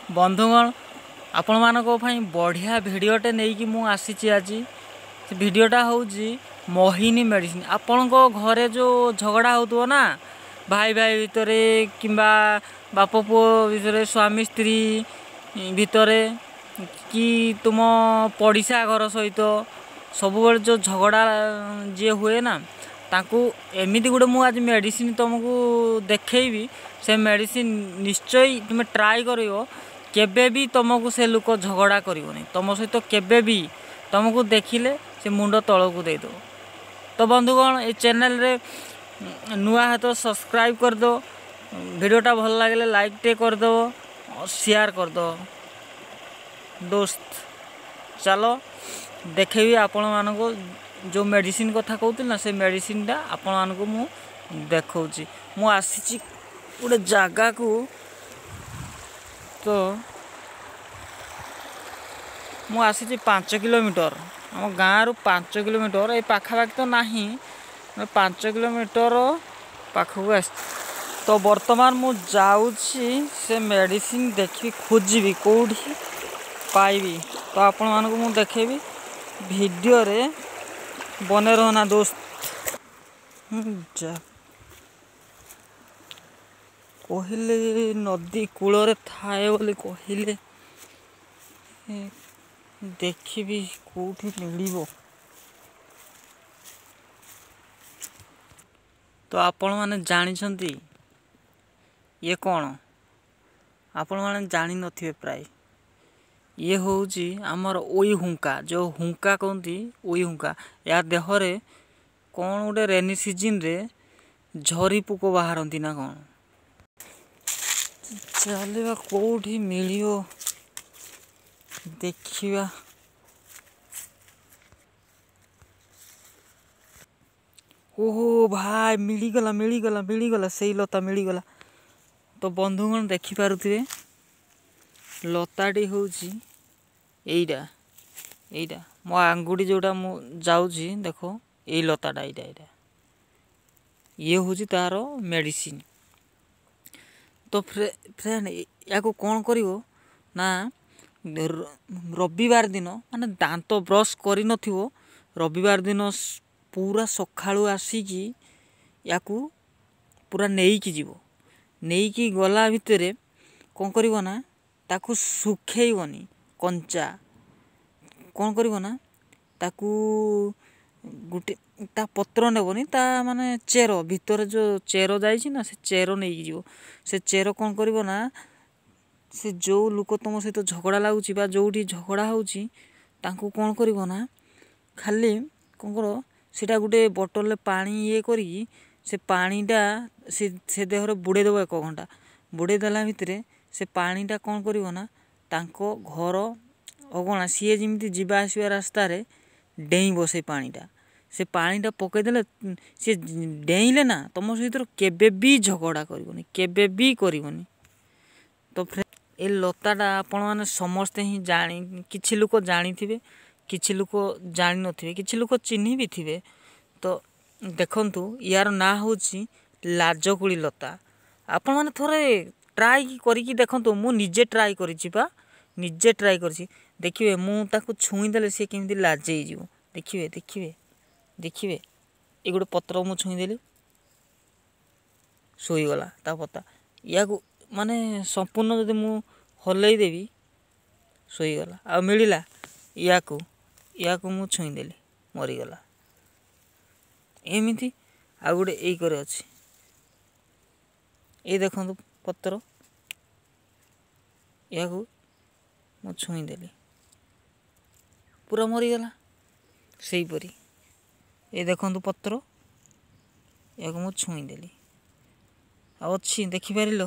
ବନ୍ଧୁଗଣ, ଆପଣମାନଙ୍କ ପାଇଁ ବଢ଼ିଆ ଭିଡ଼ିଓଟେ ନେଇକି ମୁଁ ଆସିଛି ଆଜି। ସେ ଭିଡ଼ିଓଟା ହେଉଛି ମୋହିନୀ ମେଡ଼ିସିନ। ଆପଣଙ୍କ ଘରେ ଯେଉଁ ଝଗଡ଼ା ହେଉଥିବ ନା, ଭାଇ ଭାଇ ଭିତରେ କିମ୍ବା ବାପ ପୁଅ ଭିତରେ, ସ୍ୱାମୀ ସ୍ତ୍ରୀ ଭିତରେ, କି ତୁମ ପଡ଼ିଶା ଘର ସହିତ ସବୁବେଳେ ଯେଉଁ ଝଗଡ଼ା ଯିଏ ହୁଏ ନା, ତାଙ୍କୁ ଏମିତି ଗୋଟେ ମୁଁ ଆଜି ମେଡ଼ିସିନ ତୁମକୁ ଦେଖେଇବି। ସେ ମେଡ଼ିସିନ ନିଶ୍ଚୟ ତୁମେ ଟ୍ରାଏ କରିବ, କେବେ ବି ତୁମକୁ ସେ ଲୋକ ଝଗଡ଼ା କରିବନି ତୁମ ସହିତ। କେବେ ବି ତୁମକୁ ଦେଖିଲେ ସେ ମୁଣ୍ଡ ତଳକୁ ଦେଇଦେବ। ତ ବନ୍ଧୁଗଣ, ଏ ଚ୍ୟାନେଲରେ ନୂଆ ତ ସବସ୍କ୍ରାଇବ୍ କରିଦେବ, ଭିଡ଼ିଓଟା ଭଲ ଲାଗିଲେ ଲାଇକ୍ ଟିକେ କରିଦେବ, ସେୟାର କରିଦେବ। ଦୋସ୍ତ, ଚାଲ ଦେଖେଇବି ଆପଣମାନଙ୍କୁ। ଯେଉଁ ମେଡ଼ିସିନ କଥା କହୁଥିଲି ନା, ସେ ମେଡ଼ିସିନଟା ଆପଣମାନଙ୍କୁ ମୁଁ ଦେଖାଉଛି। ମୁଁ ଆସିଛି ଗୋଟେ ଜାଗାକୁ। ତ ମୁଁ ଆସିଛି 5 କିଲୋମିଟର, ଆମ ଗାଁରୁ 5 କିଲୋମିଟର। ଏ ପାଖାପାଖି ତ ନାହିଁ, 5 କିଲୋମିଟର ପାଖକୁ ଆସିଛି। ତ ବର୍ତ୍ତମାନ ମୁଁ ଯାଉଛି, ସେ ମେଡ଼ିସିନ ଦେଖିବି, ଖୋଜିବି କେଉଁଠି ପାଇବି। ତ ଆପଣମାନଙ୍କୁ ମୁଁ ଦେଖେଇବି ଭିଡ଼ିଓରେ, ବନେ ରହନା ଦୋସ୍ତ। ଯା କହିଲେ ନଦୀ କୂଳରେ ଥାଏ ବୋଲି କହିଲେ, ଦେଖିବି କେଉଁଠି ମିଳିବ। ତ ଆପଣମାନେ ଜାଣିଛନ୍ତି ଇଏ କ'ଣ? ଆପଣମାନେ ଜାଣିନଥିବେ ପ୍ରାୟ। ଇଏ ହେଉଛି ଆମର ଉଇ ହୁଙ୍କା, ଯେଉଁ ହୁଙ୍କା କହନ୍ତି, ଉଇ ହୁଙ୍କା। ଏହା ଦେହରେ କ'ଣ ଗୋଟେ ରେନି ସିଜିନ୍ରେ ଝରି ପୋକ ବାହାରନ୍ତି ନା କ'ଣ? ଚାଲିବା, କେଉଁଠି ମିଳିବ ଦେଖିବା। ଓହୋ ଭାଇ, ମିଳିଗଲା, ମିଳିଗଲା, ମିଳିଗଲା, ସେଇ ଲତା ମିଳିଗଲା। ତ ବନ୍ଧୁଗଣ, ଦେଖିପାରୁଥିବେ ଲତାଟି ହେଉଛି ଏଇଟା, ଏଇଟା ମୋ ଆଙ୍ଗୁଠି ଯେଉଁଟା ମୁଁ ଯାଉଛି, ଦେଖ ଏଇ ଲତାଟା, ଏଇଟା, ଏଇଟା। ଇଏ ହେଉଛି ତାର ମେଡ଼ିସିନ। ତ ଫ୍ରେଣ୍ଡ, ୟାକୁ କ'ଣ କରିବ ନା, ରବିବାର ଦିନ, ମାନେ ଦାନ୍ତ ବ୍ରସ୍ କରିନଥିବ, ରବିବାର ଦିନ ପୁରା ସକାଳୁ ଆସିକି ୟାକୁ ପୁରା ନେଇକି ଯିବ। ନେଇକି ଗଲା ଭିତରେ କ'ଣ କରିବ ନା, ତାକୁ ଶୁଖେଇବନି କଞ୍ଚା। କ'ଣ କରିବ ନା, ତାକୁ ଗୋଟେ ତା ପତ୍ର ନେବନି, ତା ମାନେ ଚେର ଭିତରେ ଯେଉଁ ଚେର ଯାଇଛି ନା, ସେ ଚେର ନେଇକି ଯିବ। ସେ ଚେର କ'ଣ କରିବ ନା, ସେ ଯେଉଁ ଲୋକ ତୁମ ସହିତ ଝଗଡ଼ା ଲାଗୁଛି ବା ଯେଉଁଠି ଝଗଡ଼ା ହେଉଛି, ତାଙ୍କୁ କ'ଣ କରିବ ନା, ଖାଲି କ'ଣ କର, ସେଇଟା ଗୋଟେ ବୋଟଲରେ ପାଣି ଇଏ କରିକି ସେ ପାଣିଟା ସେ ଦେହରେ ବୁଡ଼େଇ ଦେବ। 1 ଘଣ୍ଟା ବୁଡ଼େଇ ଦେଲା ଭିତରେ ସେ ପାଣିଟା କ'ଣ କରିବ ନା, ତାଙ୍କ ଘର ଅଗଣା ସିଏ ଯେମିତି ଯିବା ଆସିବା ରାସ୍ତାରେ ଡେଇଁବ ସେ ପାଣିଟା। ସେ ପାଣିଟା ପକାଇଦେଲେ ସିଏ ଡେଇଁଲେ ନା, ତୁମ ସହିତ କେବେ ବି ଝଗଡ଼ା କରିବନି, କେବେ ବି କରିବନି। ତ ଏ ଲତାଟା ଆପଣମାନେ ସମସ୍ତେ ହିଁ ଜାଣି, କିଛି ଲୋକ ଜାଣିଥିବେ, କିଛି ଲୋକ ଜାଣିନଥିବେ, କିଛି ଲୋକ ଚିହ୍ନି ବି ଥିବେ। ତ ଦେଖନ୍ତୁ, ୟାର ନାଁ ହେଉଛି ଲାଜକୁଳି ଲତା। ଆପଣମାନେ ଥରେ ଟ୍ରାଏ କରିକି ଦେଖନ୍ତୁ। ମୁଁ ନିଜେ ଟ୍ରାଏ କରିଛି ବା, ନିଜେ ଟ୍ରାଏ କରିଛି। ଦେଖିବେ, ମୁଁ ତାକୁ ଛୁଇଁ ଦେଲେ ସିଏ କେମିତି ଲାଜେଇଯିବ। ଦେଖିବେ, ଦେଖିବେ, ଦେଖିବେ। ଏ ଗୋଟେ ପତ୍ର ମୁଁ ଛୁଇଁଦେଲି, ଶୋଇଗଲା ତା ପତା। ୟାକୁ ମାନେ ସମ୍ପୂର୍ଣ୍ଣ ଯଦି ମୁଁ ହଲେଇ ଦେବି, ଶୋଇଗଲା ଆଉ ମିଳିଲା। ୟାକୁ ମୁଁ ଛୁଇଁଦେଲି, ମରିଗଲା। ଏମିତି ଆଉ ଗୋଟେ ଏଇ କରେ ଅଛି। ଏଇ ଦେଖନ୍ତୁ ପତ୍ର, ଏହାକୁ ମୁଁ ଛୁଇଁଦେଲି, ପୁରା ମରିଗଲା। ସେହିପରି ଏ ଦେଖନ୍ତୁ ପତ୍ର, ଏହାକୁ ମୁଁ ଛୁଇଁଦେଲି, ଆଉ ଅଛି, ଦେଖିପାରିଲ?